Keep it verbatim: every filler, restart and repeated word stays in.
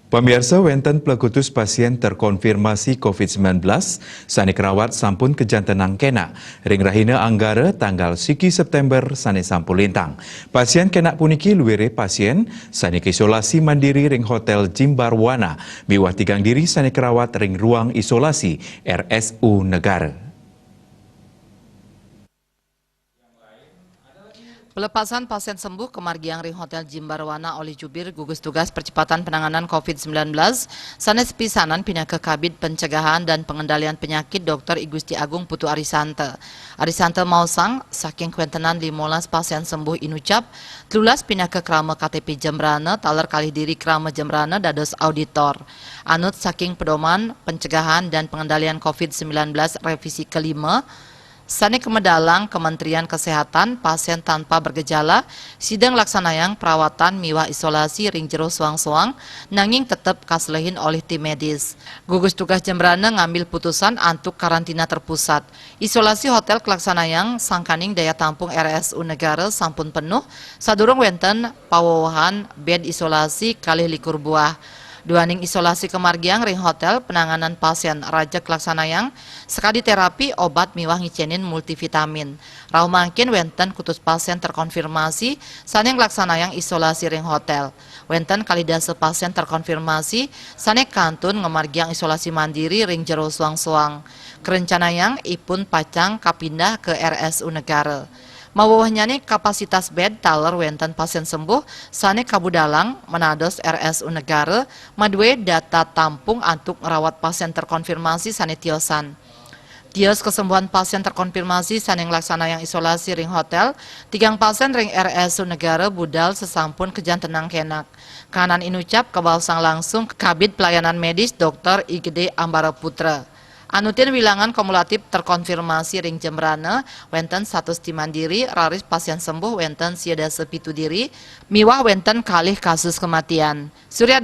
Pamiarsa, wénten plekutus pasién terkonfirmasi covid sembilan belas sané kerawat sampun kejantenang kénak ring rahina Anggara tanggal siki Séptémber sané sampun lintang. Pasién kénak puniki luiré pasién sané kaisolasi mandiri ring Hotél Jimbarwana miwah tigang diri sané kerawat ring ruang isolasi R S U Negara. Pelepasan pasién sembuh kamargiang ring Hotél Jimbarwana olih jubir gugus tugas percepatan penanganan covid sembilan belas, sané sepisanan pinaka Kabid Pencegahan dan Pengendalian Penyakit, Doktor I Gusti Agung Putu Arisanta. Arisanta maosang, saking kawéntenan limolas pasién sembuh inucap, telulas pinaka krama K T P jembrana, taler kalih diri krama jembrana dados auditor. Anut saking pedoman pencegahan dan pengendalian covid sembilan belas revisi kelima, sané kamedalang Kementerian Kesehatan, pasién tanpa bergejala sida nglaksanayang perawatan miwah isolasi ring jero soang-soang, nanging tetep kaselehin olih tim medis. Gugus tugas jembrana ngambil putusan antuk karantina terpusat. Isolasi hotél kalaksanayang sangkaning daya tampung R S U Negara sampun penuh, sadurung wénten pawewehan bed isolasi kalih likur buah. Duaning isolasi kamargiang ring hotél, penanganan pasién raris kalaksanayang, sakadi terapi, obat miwah ngicénin multivitamin. Rauh mangkin wénten kutus pasién terkonfirmasi sané nglaksanayang isolasi ring hotél. Wénten kalih dasa pasién terkonfirmasi sané kantun ngamargiang isolasi mandiri ring jero soang-soang. Karencanayang ipun pacang kapindah ka R S U Negara. Mawewehnyané kapasitas bed taler wénten pasién sembuh sané kabudalang, manados R S U Negara madué data tampung antuk ngrawat pasién terkonfirmasi sané tiosan. Tios kasembuhan pasién terkonfirmasi sané nglaksanayang isolasi ring hotél, tigang pasién ring R S U Negara budal sasampun kajantenang kénak. Kahanan inucap kabaosang langsung Kabid Pelayanan Medis Doktor I Gede Ambara Putra. Anutin wilangan kumulatif terkonfirmasi ring jembrana, wénten satus tim mandiri, raris pasién sembuh wénten sia dasa pitu diri, miwah wénten kalih kasus kematian. Surya